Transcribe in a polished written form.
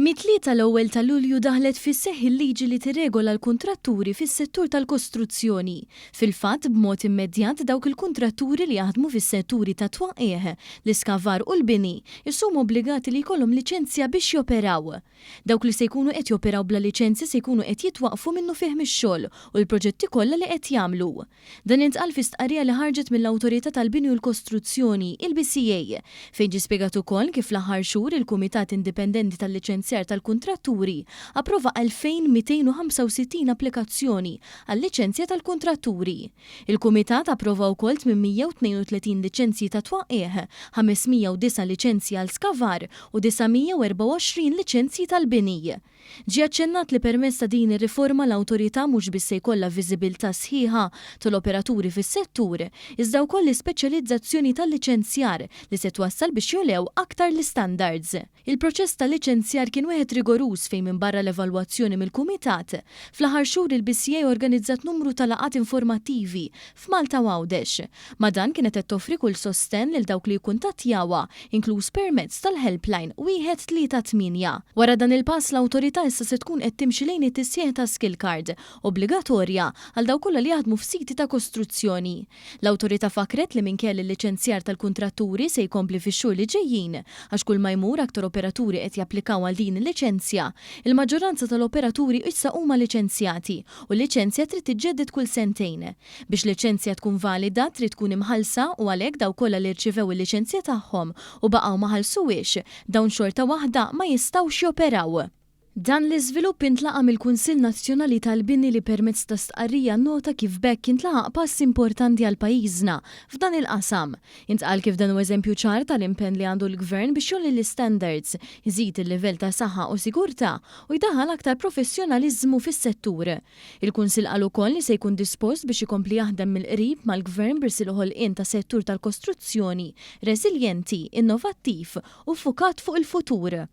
Mit-Tlieta l-ewwel ta' Lulju daħlet fis-seħħ il-liġi li tirregola l-kuntratturi fis-settur tal-kostruzzjoni. Fil-fatt, b'mod immedjat dawk il-kuntratturi li jaħdmu fis-setturi tat-twaqqigħ, l-iskavar u l-bini issa huma obbligati li jkollhom liċenzja biex joperaw. Dawk li se jkunu qed joperaw bla liċenzja se jkunu qed jitwaqqfu minnufih mix-xogħol u l-proġetti kollha li qed jagħmlu. Dan intqal fi stqarrija li ħarġet mill-Awtorità tal-Bini u l-Kostruzzjoni, il-BCA, fejn ġie spjegat ukoll kif fl-aħħar xhur il-Kumitat Indipendenti tal-Liċenzjar tal-Kuntratturi approva 2,265 applikazzjoni għal-liċenzja tal-kuntratturi. Il-Kumitat approva wkoll 832 liċenzji ta' twaqqigħ, 509 liċenzji għal skavar u 924 liċenzji tal-bini. Ġie aċċennat li permezz ta' din ir-riforma l-Awtorità mhux biss se jkollha viżibilità sħiħa tal-operaturi fis-settur, iżda wkoll l-ispeċjalizzazzjoni tal-liċenzjar li se twassal biex jogħlew aktar l-istandards. Il-proċess ta' liċenzjar kien wieħed rigoruż fejn minbarra l-evalwazzjoni mill-Kumitat, fl-aħħar xhur il-BCA organizzat numru ta' laqgħat informattivi f'Malta u Għawdex. Ma' dan kienet qed toffri kull sostenn lil dawk li jikkuntattjawha, inkluż permezz tal-helpline 138. Wara dan il-pass l-Awtorità issa se tkun qed timxi lejn it-tisħiħ ta' skill card obbligatorja għal dawk kollha li jaħdmu f'siti ta' kostruzzjoni. L-Awtorità fakkret li minkejja li l-liċenzjar tal-kuntratturi se jkompli fix-xhur li ġejjin, għax kull ma jmur aktar operaturi qed japplikaw għal din il-liċenzja, il-maġġoranza tal-operaturi issa huma liċenzjati u l-liċenzja trid tiġġedded kull sentejn. Biex liċenzja tkun valida trid tkun imħallsa u għalhekk dawk kollha li rċivew il-liċenzja tagħhom u baqgħu ma ħallsuhiex, dawn xorta waħda ma jistgħux joperaw. Dan l-iżvilupp intlaqa' mill-Kunsill Nazzjonali tal-Bini li permezz ta' stqarrija nnota kif b'hekk intlaħaq pass importanti għal pajjiżna f'dan il-qasam. Intqal kif dan hu eżempju ċar tal-impenn li għandu l-Gvern biex jgħolli l-istandards, iżid il-livell ta' saħħa u sigurtà u jdaħħal aktar professjonaliżmu fis-settur. Il-Kunsill qal ukoll li se jkun dispost biex ikompli jaħdem mill-qrib mal-Gvern b'risq il-ħolqien ta' settur tal-kostruzzjoni reżiljenti, innovattiv u ffukat fuq il-futur.